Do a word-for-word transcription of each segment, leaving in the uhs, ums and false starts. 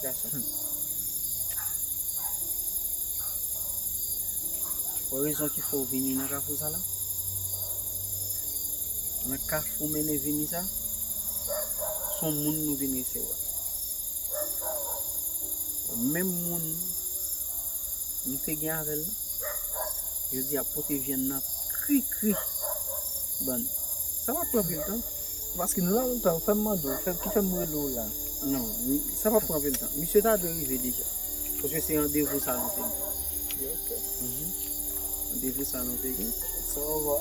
Gason. Ou rezon ki fè w vini nan kafou sa la? Nan kafou mennen vini sa, se yon moun nou vin resevwa. Menm moun nou te gen avè l la, jodi a pote vyann nan kri kri ban nou. Sa pa pran anpil tan. Paske nou la lontan, fè m mande w, fè, ki fè m rele w la. Non, sa pa pran anpil tan. Misye ta dwe rive deja. Paske se randevou sa nou te gen. Ok. Mhm. Randevou sa nou te gen. Sa va.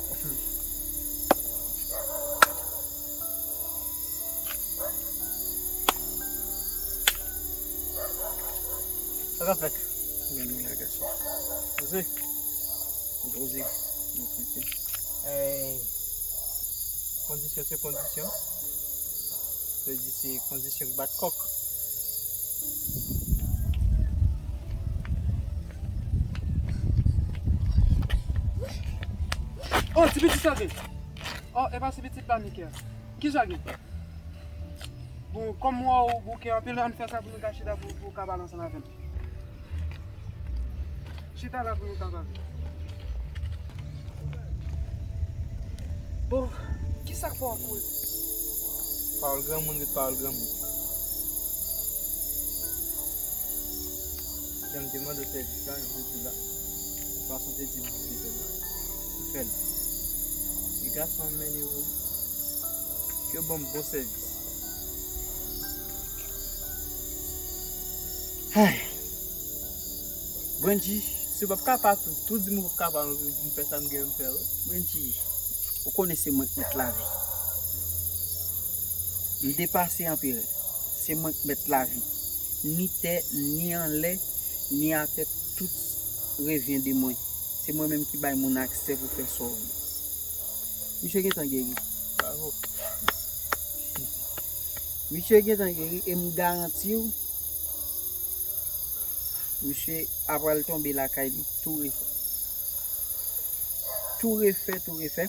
Sa k ap fèt? Byen, nou la, gason. Poze. Nou poze. Nou tranke. Ey, kondisyon se kondisyon. Yo di se kondisyon k bat kòk. Oh, ti pitit sa vin. Oh, e pa ti pitit la, Mikel. Kisa gen? Bon, kòm m wè w bouke anpil, ann fè sa pou nou ka chita pou, pou w ka pale ansanm avè m. Chita la pou nou ka pale. Bon, kisa k fè w ap kouri? Pawòl granmoun ret pawòl granmoun. Jan m te mande w sèvis la, jan m te di w la, fason w te di m pou m te fè l la, m fè l. E gason an mennen yo, ke yo ban m bon sèvis. Ay! Bondye, si w p ap ka pa tou, tou di m ou p ap ka pa non, pou m fè sa m gen pou m fè yo. Bondye, ou konnen se mwen k mèt lavi. M depase anperè. Se mwen k mèt lavi. Ni tè, ni anlè, ni atè, tout revyen de mwen. Se mwen menm ki bay moun aksè pou fè sa w vle. Misye gentan geri. Bravo. Misye gentan geri e m garanti w, misye apral tonbe lakay li tou refè. Tou refè, tou refè.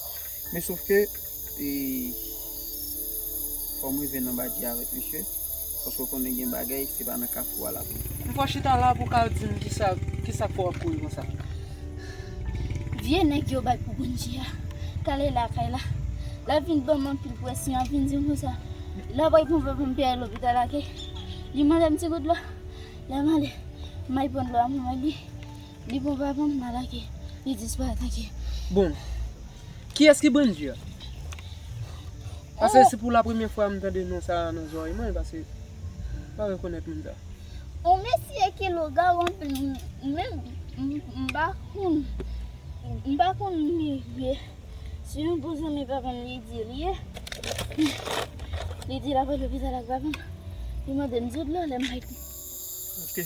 Men sof ke, e, fò m rive nan badji avèk misye. Paske w konnen gen bagay, se pa nan kafou a l ap rive. M fò chita la pou w ka di m kisa, kisa k fè w ap kouri konsa. Vye nèg yo bay pou Bondye a, k ale lakay la. L ap vin ban m anpil presyon, ap vin di m konsa. L ap pran papa m pou l al lopital ak li. Li mande m ti gout dlo. Lè m ale, m al pran dlo a pou mwen li. Li pran papa m, m al ak li. Li disparèt ak li. Bon, kiyès ki Bondye a? Paske se pou la premyè fwa m tande non sa a nan zòrèy mwen, paske m pa rekonèt moun sa. On mesye ki logawon, men m, m pa konn, m pa konn li vre. Se yon bon zanmi papa m li di li ye. Li di l ap al lopital ak papa m. Li mande m di w dlo lè m bay. Ok.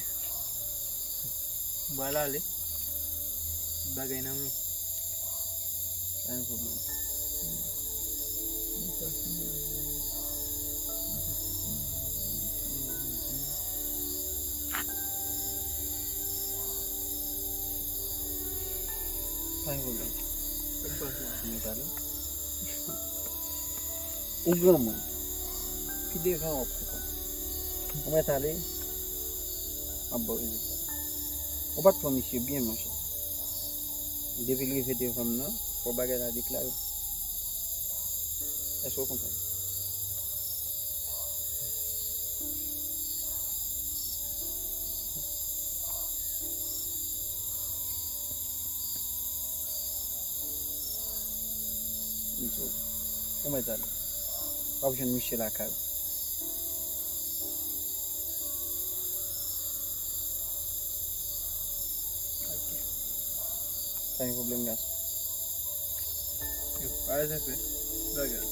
M pral ale. Tout bagay nan men w. Pa gen pwoblèm. Pa gen pwoblèm. Sa m pral fè pou mwen pale? Ou granmoun. Pi devan w ap konprann. Ou mèt ale, m ap ba w rezilta. Ou pa t pran misye byen, monchè. Depi l rive devan m nan, fò bagay la deklare. Èske w konprann? Li sou. Ou mèt ale. W ap jwenn misye lakay ou. Ok. Pa gen pwoblèm, gason. Yo, pa bezwen pè. Bagay.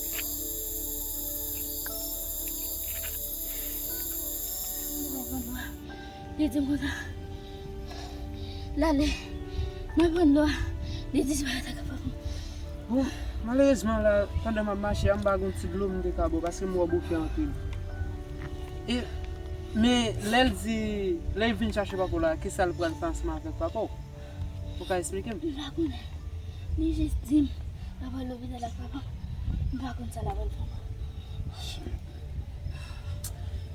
Li di m konsa. L ale. Mwen pran dlo a. Li disparèt ak papa m. Bon, malerezman la, pandan m ap mache a, m pa gen ti dlo m te ka ba w, paske m wè w bouke anpil. E, men lè l di, lè l vin chache papa w la, kisa l pral fè ansanm avèk papa w? Ou ka esplike m? M pa konnen. Li jis di m l ap al lopital ak papa m. M pa konn sa l ap al fè ankò. Shit.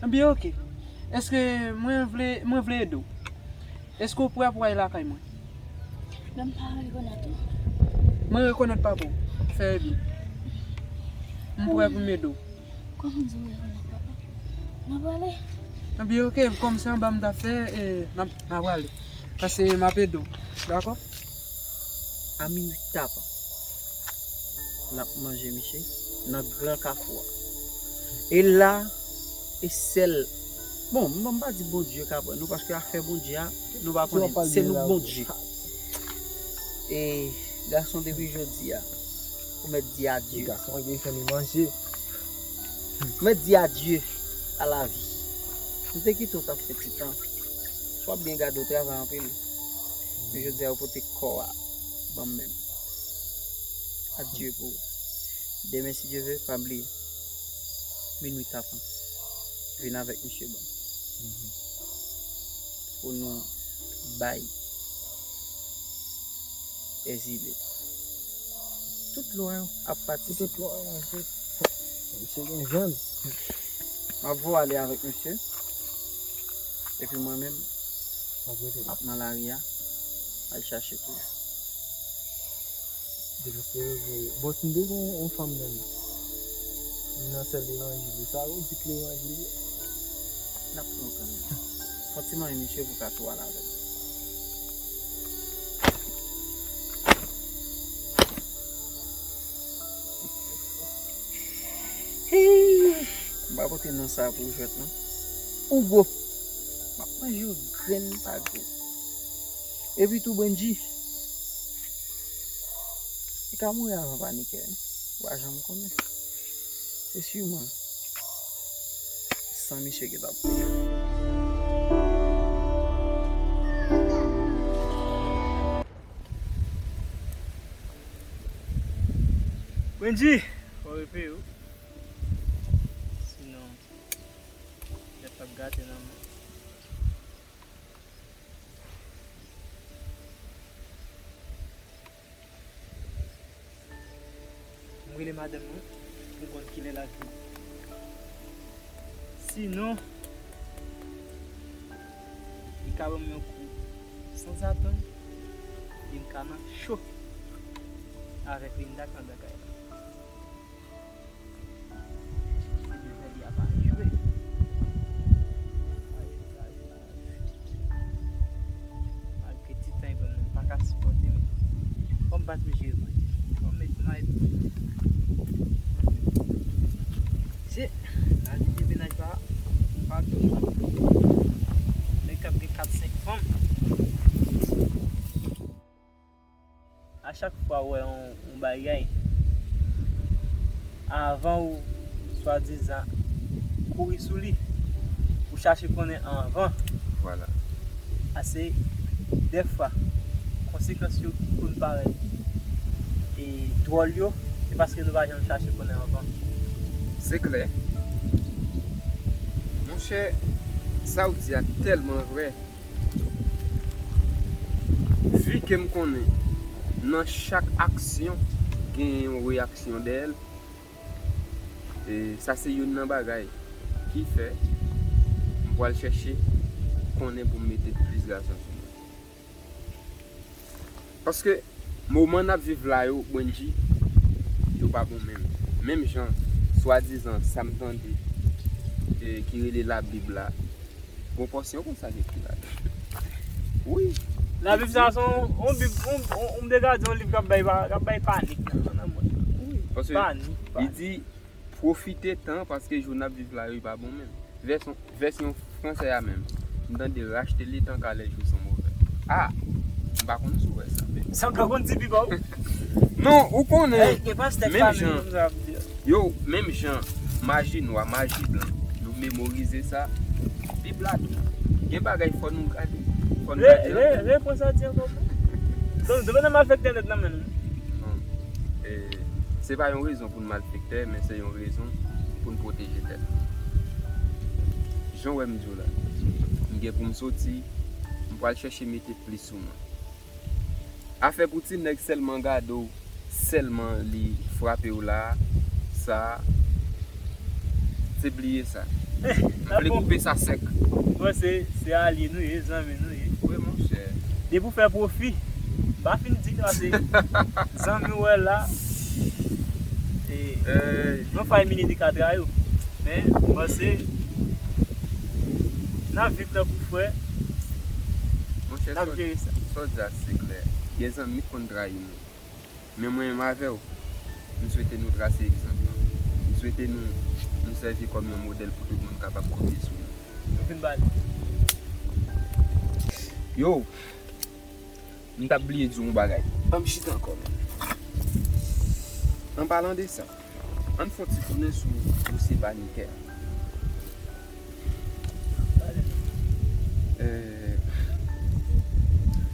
Ebyen, oke. Èske mwen vle, mwen vle ede w. Èske w prè pou w al lakay mwen? Men m pa rekonèt ou. Mwen rekonèt papa w. Fè byen. M prè pou m ede w. Kòman di w rekonèt papa? N a prale. Ebyen, oke, kòm se anba m t ap fè, e, n a, n a prale. Paske m ap ede w. Dakò? A minwi tapan. N ap manje misye nan gran kafou a. E la, e sèl, bon, m, m pa di Bondye ka pran nou, paske afè Bondye a, nou pa konnen, se nou Bondye. E gason, depi jodi a, ou mèt di adye. Gason an gen fè li manje. Ou mèt di adye a lavi. M te kite w t ap fè ti tan. Si w ap byen gade, w travay anpil. Men jodi a, ou pote kò a ban m menm. Adye pou ou. Demen, si Dye vle, pa bliye. Minwi tapan. Vin avèk misye ban m. Pou nou bay Èzile. Tout lwa yo ap patisipe. Tout lwa yo, misye. Misye gen jèn. M ap voye ale avèk misye. Epi mwen menm, m ap nan lari a, al chache toujou. Depi se vre. Bon, si m te gen yon fanm menm, m nan sèl levanjil yo, sa yo di k levanjil yo. N ap pran w kanmenm. Fò ti manje misye pou w ka tou al avè l. Hii! M pa pote non sa pou jwèt non. Ou gwo. M ap manje w grenn pa grenn. Epi tou Bondye, li ka mouri avan panikè, wi. Ou pa janm konnen. Se siman san misye ki t ap koule. Bondye, fò repeye w. Sinon, lè p ap gate nan men. M rele madanm mwen pou m konn kilè l ap vini. Sinon, li ka ban m yon kou sanzatann, e m ka nan cho avèk Linda k andan kay la. Se bezwen li ap al jwe. Malgre ti tan li ban m nan, m pa ka sipòte, men fò m bat m jere mwen. Fò m met nan epi. Se lavi de mennaj pa, pa tou. Nèg k ap gen kat senk fanm. A chak fwa w wè yon, yon bagay, anvan ou swadizan kouri sou li, ou chache konnen anvan. Vwala. Pase dèfwa, konsekans yo ki konn parèt e dwòl yo, se paske nou pa janm chache konnen anvan. Se klè. Monchè, sa w di a tèlman vrè. Vi ke m konnen, nan chak aksyon, gen yon reyaksyon dèyè l. E sa se youn nan bagay ki fè m pral chèche konnen pou m mete plis gason sou mwen. Paske moman n ap viv la yo, Bondye, yo pa bon menm. Menm jan, swadizan, sa m tande, e, ki rele Labib la, gon pòsyon konsa k ekri ladan l. Wi. Labib sa se yon, yon bib, yon, yon, yon, m te ka di yon liv k ap bay pa, k ap bay panik nan, nan mond. Wi, paske panik, li panik. Di, pwofite tan, paske jou n ap viv la yo, li pa bon menm. Vèsyon, vèsyon fransè a menm, m tande: racheter le temps car les jours sont mauvais. Ah! M pa konn si w wè sa, men. Sanble w konn di Bib a w. Non, ou konnen. Ey, e pastè menm jan, yo, menm jan, maji nwa, maji blan, nou memorize sa. Bib la tou. Gen bagay fò nou gade. Fò nou gade. Re-, re-, repran sa di ankò. Donk, donk, nou malfektè nèt nan men nou. Non. E, se pa yon rezon pou n malfektè, men se yon rezon pou n pwoteje tèt nou. Jan w wè m di w la, m gen pou m soti, m pral chèche mete plis sou mwen. Afè pou ti nèg sèlman gade w, sèlman li frape w la, sa, Se bliye sa. M vle koupe sa sèk. Bon, se, se alye nou ye, zanmi nou ye. Wi, monchè. Depi w fè pwofi, m pa fin di nou, se zanmi w wè la. E, eh, yon fay mini de ka trayi w. Men, m panse, n ap viv tankou frè. Monchè, n ap jere sa. Sa w di a se klè. Gen zanmi k konn trayi nou. Men mwen menm avè w, m swete nou trase egzanp lan. M swete nou, nou sèvi kòm yon modèl pou tout moun kapab kopye sou nou. Nou fin pale. Yo, m t ap bliye di w yon bagay. Ban m chita ankò, men. An palan de sa, ann fè yon ti tounen sou dosye Paniker. Eh,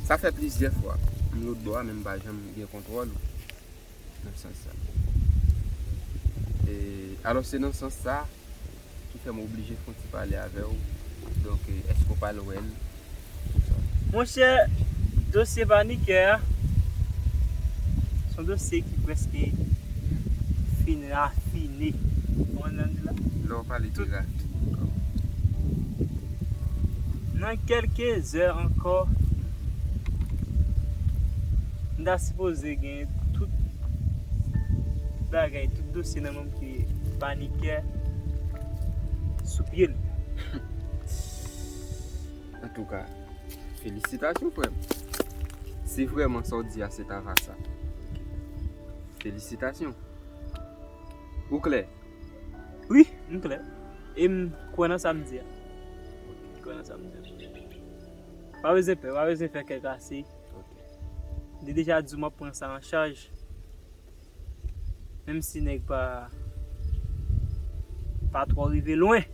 sa fè plizyè fwa m lòtbò a, men m pa janm gen kontwòl ou nan sans sa. E, alò, se nan sans sa ki fè m oblije fè yon ti pale avè w. Donk, eh, èske w pral wè l? Monchè, dosye Paniker a, se yon dosye ki prèske fin rafine. Ou konprann sa m di la? Lè w pale de rafine ankò. Nan kèlke zè ankò, m ta sipoze gen tout bagay, tout dosye nan men m ki Paniker sou pye l. Antouka, felisitasyon, frè m. Si vrèman sa w di a se ta va sa, felisitasyon. Ou klè? Wi, m klè. E m kwè nan sa m di a. M kwè nan sa m di a. Pa bezwen pè, pa bezwen fè kè kase. Ok. Li deja di w m ap pran sa an chaj. Menm si nèg pa, pa twò rive lwen.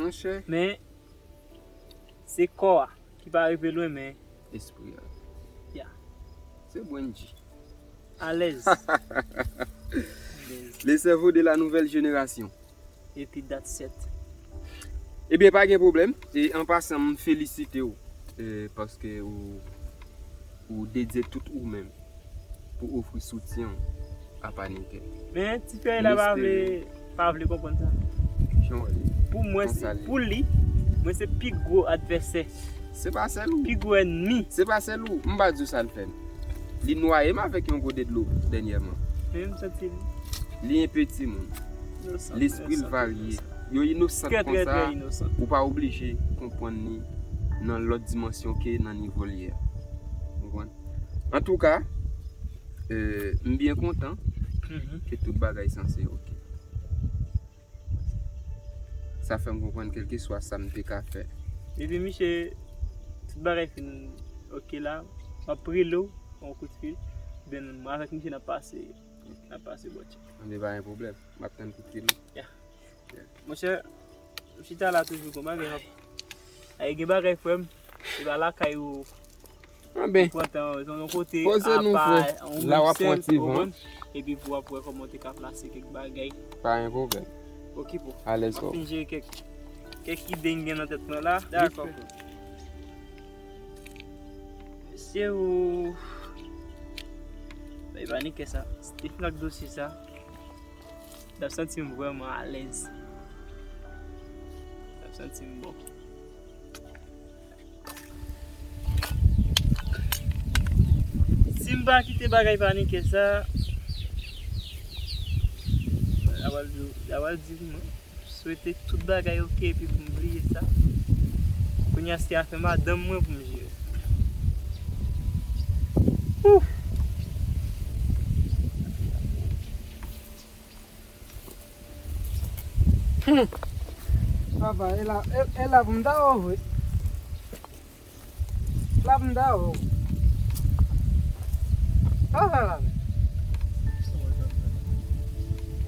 Monchè. Men, se kò a ki pa rive lwen, men espri a. Ya. Se Brandy. Alèz. Alèz. Le cerveau de la nouvelle génération. Epi dat sèt. Ebyen, pa gen pwoblèm. E an pasan, m felisite w, eh, paske ou, ou dedye tout ou menm pou ofri soutyen w a Paniker. Men, ti frè la pa vle, pa vle konprann sa. Jan w wè li? Pou mwen, se, pou li, mwen se pi gwo advèsè. Se pa sèl ou. Pi gwo ènmi. Se pa sèl ou. M pa di w sa l fè m. Li nwaye m avèk yon gode dlo dènyèman. Men m santi li. Li enpe timoun. Inosan, lespri l varye. Yo inosan konsa, ou pa oblije konprann li nan lòt dimansyon ke nan nivo l ye a. Ou konprann? Antouka, eh, m byen kontan ke tout bagay sanse oke. Sa fè m konprann kèlkeswa sa m te ka fè. Epi misye, tout bagay fin oke la, m ap rele w, yon kout fil, oubyen mwen avèk misye n ap pase, n ap pase bò tchèk. Anben, pa gen pwoblèm, m ap tann kout fil ou. Ya. Monchè, m chita la toujou, gon bagay m ap, ay, gen bagay frè m, e pa lakay ou. Anben, pran tan w, se yon kote apa, yon moun sèl, ou konprann? Epi pou w ap wè kòman w te ka plase kèk bagay. Pa gen pwoblèm. Okipe w. Alèz kò. M ap fin jere kèk, kèk ide m gen nan tèt mwen la. Dakò. Mesye, ou bay Paniker sa. Si te fin ak dosye sa, m t ap santi m vrèman alèz. M t ap santi m bon. Si m pa kite bagay Paniker sa, l a pral di, l a pral di pou mwen, swete tout bagay oke epi pou m bliye sa. Kounye a se afè madanm mwen pou m jere. Ouf! Hmm. Papa, e la, e, e la pou m ta wè w vre. La pou m ta wè w. Papa la.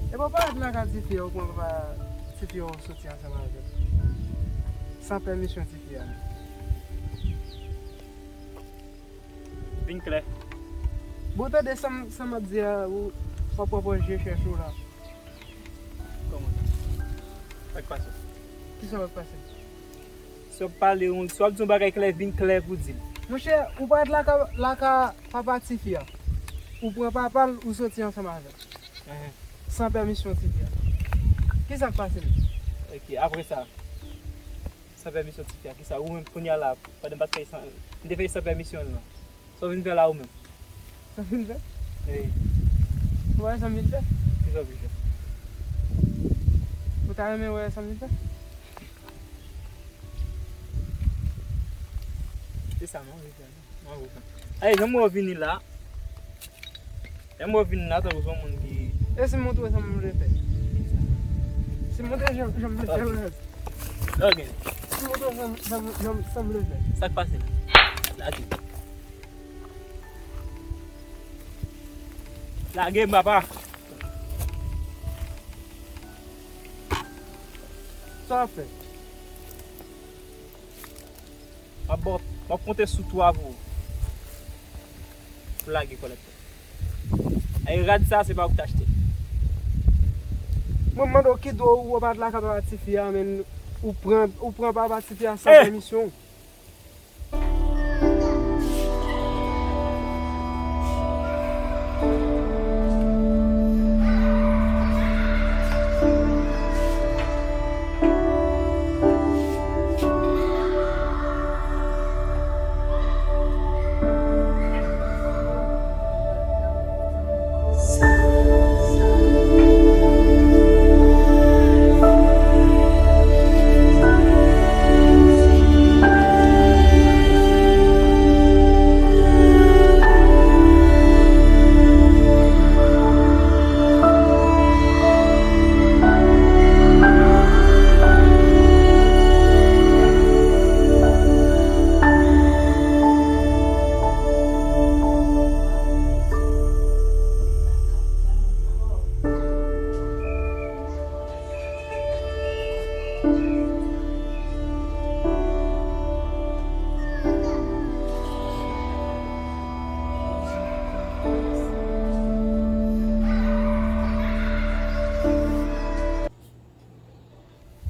E pa w parèt lakay tifi a, ou pran papa tifi a, ou soti ansanm avè l. San pèmisyon tifi a. Vin klè. Bon, tande sa m, sa m ap di a, ou, w ap pran pòz je chèch ou la. Kòman sa? Sa k pase? Kisa w ap pase? Si w ap pale, si w ap di yon bagay klè, vin klè pou di l. Monchè, ou parèt lakay, lakay papa tifi a. Ou pran papa l, ou soti ansanm avè l. San pèmisyon tifi a. Kisa k pase m? Ok, apre sa, san pèmisyon tifi a, kisa ou menm kounye a la, pandan m pa t fè san, m te fè san pèmisyon l lan. Sa w vin fè la ou menm? Sa m vin fè? Wi. Ou wè sa m vin fè? Kisa w vin fè? Ou ta renmen wè sa m vin fè? Se sa non, se sa non. Mwen konprann. Ey, jan mwen vini la. Jan mwen vini la, tankou se yon moun ki... E si m montre w sa m vle fè? Si m montre w jan, jan m vle fè, ok. Ok. Si m montre w sa m, sa m, sa m, sa m vle fè. Sa k pase? Lage. Lage m, papa. Sa w ap fè? M ap ba w, m ap konte sou twa pou, pou lage kòlèt la. Ay, rad sa, se pa ou ki t achte l. Mwen mande w ki dwa ou pa t lakay papa tifi a, men ou pran, ou pran papa tifi a san pèmisyon.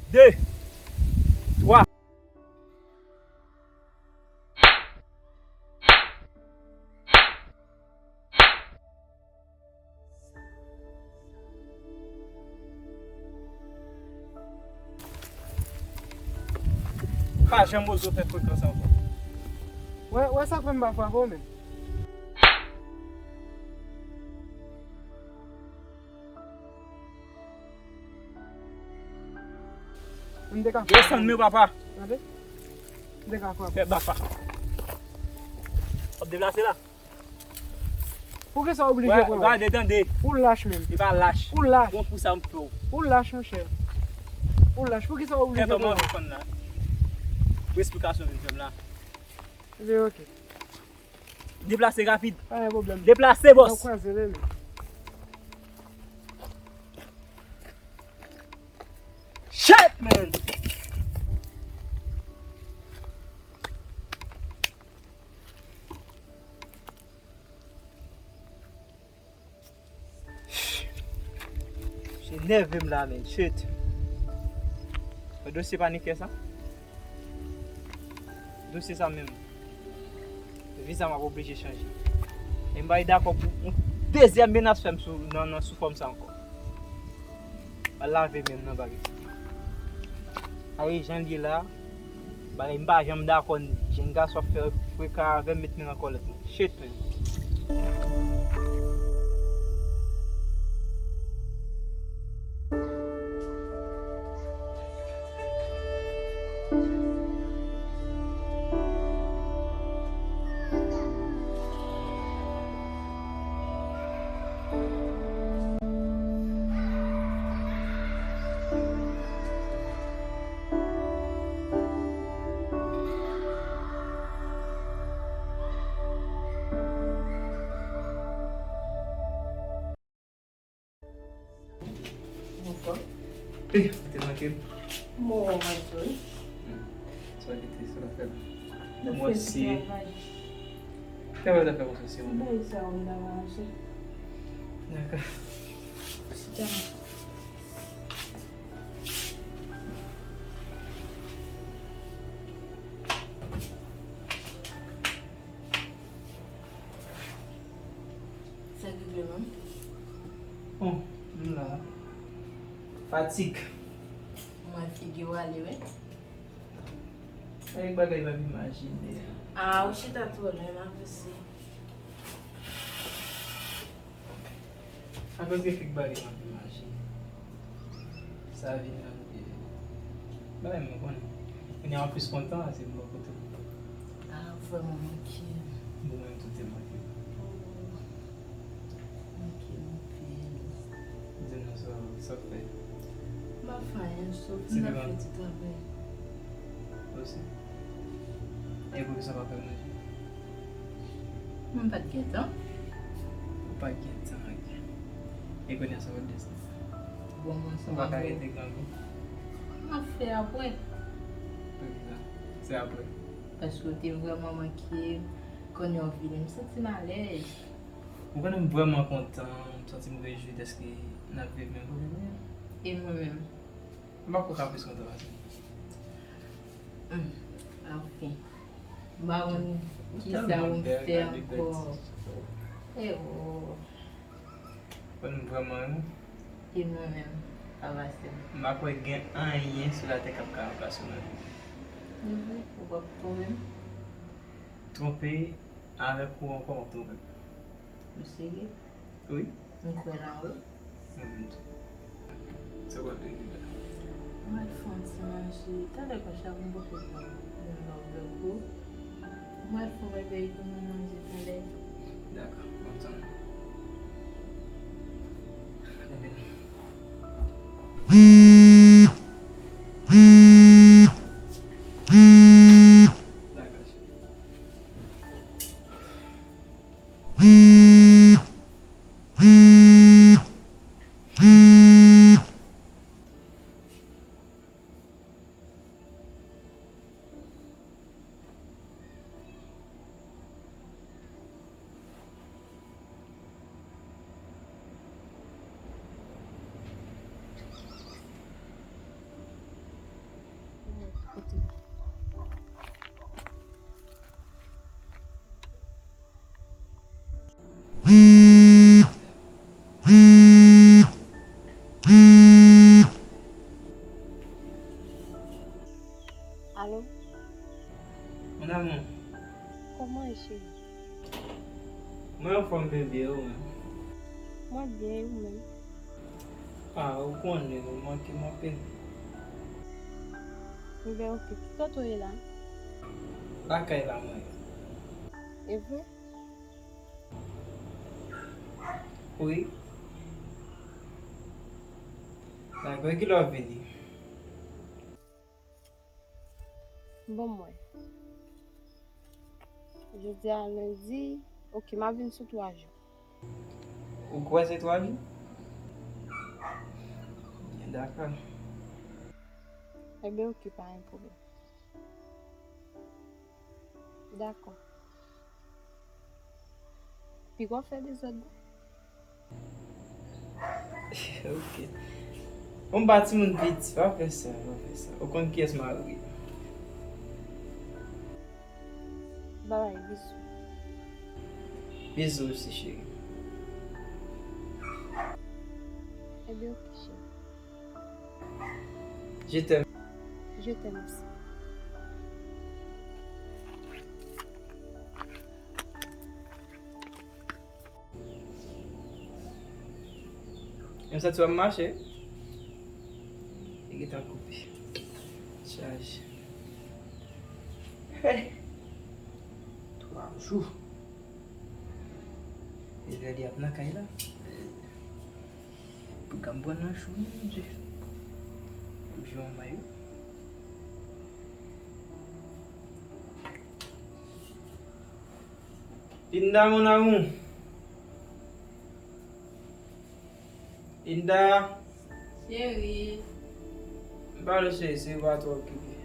De, twa. Pa janm oze fè frekans ankò. Wè, wè sa k fè m pa frape w menm. M te ka frape. Desann men papa. Tande? M te ka frape. Fè baka. W ap deplase la. Poukisa w oblije pran w? Gade, tande. Ou lach menm. Li pa lach. Ou lach. Bon, pou sa m fè w. Ou lach, monchè. Ou lach. Poukisa w oblije pran w? Kèt, mwen vin fann la. Pou esplikasyon vin fè m la. Ebyen, ok. Deplase rapid. Pa gen pwoblèm. Deplase, bòs. N ap kwaze, men. Shit, man! Se nève m la, men. Shit. Mwen dosye pa ni kè sa. Dosye sa menm. Viza m ap oblije chanje. E m pa dakò pou yon dezyèm menas fè m sou, nan, nan, sou fòm sa ankò. Pa lave men m nan bagay sa. Ayi, jan l ye la, bagay m pa janm dakò ni. Jèn gason ap fè freka avè m, met men nan kòlèt mwen. Shit, man. Bonswa. Ey, ou te manke m. Bon, mwen tou. Hmm. Sa ki te, sa la fè la. Mwen si. Travay la fè konsa, si mwen. Bon, sa ou la manje. Dakò. Sit down. Sa ki vle menm? Bon, m la. Fatig. Mwen figi w ale, wi. Avèk bagay m ap imajine. Ah, ou chita twò lwen, m avanse. Akoz gen kèk bagay m ap imajine. Sa vin nan pye. Bagay mwen konnen. Kounye a m plis kontan, se m bò kote w. Ah, vrèman manke. Bon, mwen tou te manke. Manke anpil. Di nou sa, sa w fè? M pa fè anyen, sòf m t ap fè ti travay. Osi. E poukisa w pa fè manje? M pa t gen tan. Ou pa t gen tan, ok. E kounye a sa w ap deside fè? Bon, mwen se ou pa ka rete grangou? M ap fè apre. Poukisa? Se apre? Paske w te vrèman manke m. Kounye a w vini, m santi m alèz. Ou konnen m vrèman kontan, m santi m rejwi dèske n ap viv menm kote kounye a. E mwen menm? M pa kwè w ka plis kontan pase m. Hmm, anfen. M pa konn kisa pou m fè ankò. E o. Konn m vrèman renmen w. E mwen menm, pa pase m. M pa kwè gen anyen sou latè k ap ka ranplase w nan vi m. Li vre, ou p ap twonpe m. Twonpe avèk ou ankò, m ap twonpe m. Ou serye? Wi. M kwè nan ou. Mwen menm tou. Sa w ap vin la? Mwen fè yon ti manje. Talè konsa m pote pou mwen lòv lòv ou. Mwen fè yon bagay pou nou manje talè. Dakò, m ap tann ou. Dakò, cheri. Alo? Mon amour. Kòman w ye, cheri? Mwen anfòm, bebe, e ou menm? Mwen byen, e ou menm? Ah, ou konnen, ou manke m anpil. Ebyen, oke. Ki kote w ye la? Lakay la, mwen ye. E vre? Wi. Dakò, e kilè w ap vini? Bon, mwen. Jodi a lendi, oke, m ap vin sou twa jou. Ou kwè se twa jou? Dakò. Ebyen, oke, pa gen pwoblèm. Dakò. Piga w fè dezòd non. Ok. Ou m pa timoun piti, pa fè sa, pa fè sa. Ou konn kiyès mari m ye. Bye bye, bizou. Bizou osi, cheri. Ebyen, ok, cheri. Je t'aime. Je t'aime aussi. M santi w ap mache. Li gentan koupe. Chaje. Hey! Twa jou. Li redi ap nan kay la. Pou ka m pran nan chou, Bondye. Pou jwe yon mayo. Linda, mon amour. Linda. Cheri. M pale cheri, si w pa twò okipe.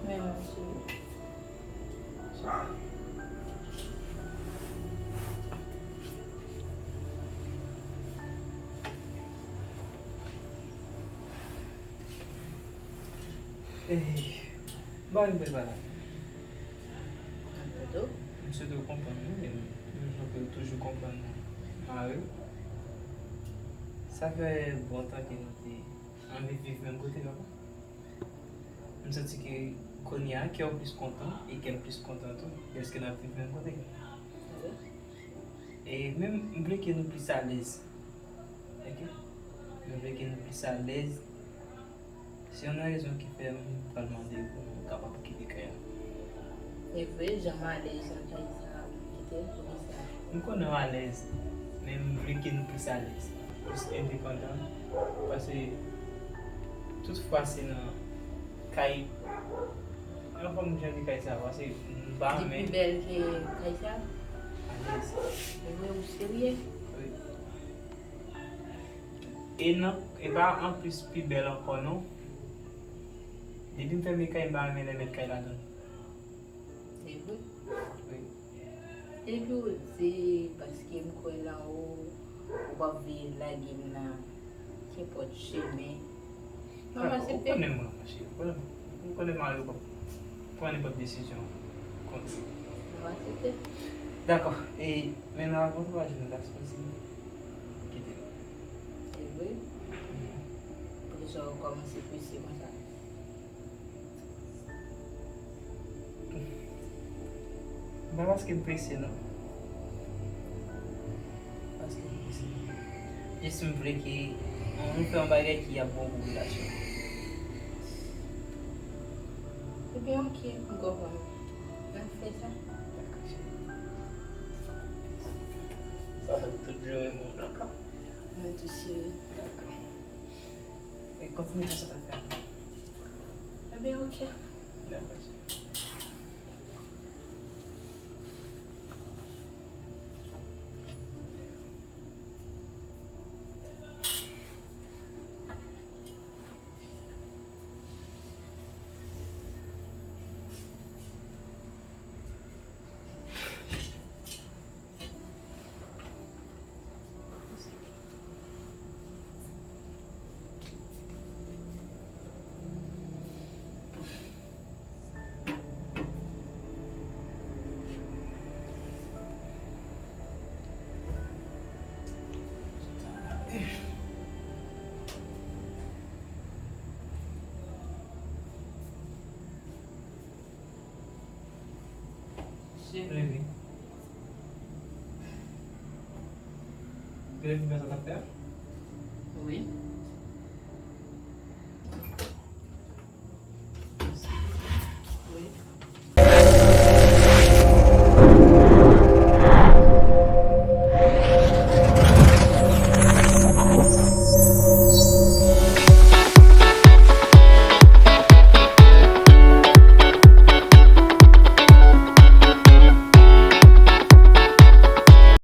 Men non, cheri. Ey, Ou pa vin prepare. M swete w konprann mwen, menm jan ke w toujou konprann mari w. Sa fè bon tan ke nou te anvi viv menm kote, papa. M santi ke kounye a, kè w plis kontan e kè m plis kontan tou, dèske n ap viv menm kote. E menm, m vle ke nou plis alèz. Ok? M vle ke nou plis alèz. Se youn nan rezon ki fè m pral mande pou nou kapab kite kay la. E vre, jan m alèz nan kay sa a, m kite l, poukisa? M konnen w alèz, men m vle ke nou plis alèz, plis endepandan, paske tout fwa se nan kay, anfòm jan de kay sa, paske m pa renmen. Li pi bèl ke kay sa? Alèz. E vre, ou serye? Wi. E nan, e pa anplis pi bèl ankò non. Depi m fèmen kay, m pa renmen lè mèt kay ladan. Se vre? Wi. Epi w di, paske m kwè nan ou, ou p ap vle lage m nan kenpòt chemen. M ap aksepte. Ou konnen mwen, monchè. Ou konnen, ou konnen mari w p ap pran nenpòt desizyon kont ou. M ap aksepte. Dakò. E men nan avan twa jou nou ta sipoze kite. Se vre? Poukisa w kòmanse prese konsa? M pa paske m prese non. Paske m prese. Jis m vle ke nou fè yon bagay ki ap bon pou relasyon. Ebyen, ok, m konprann. N ap fè sa. Dakò, cheri. Sa fè m tout jou renmen w, dakò? Mwen tou, cheri. Dakò. E kontinye fè sa w ap fè a. Ebyen, ok. Dakò, cheri. Cheri. Bebe. Bebe, sa w t ap fè a?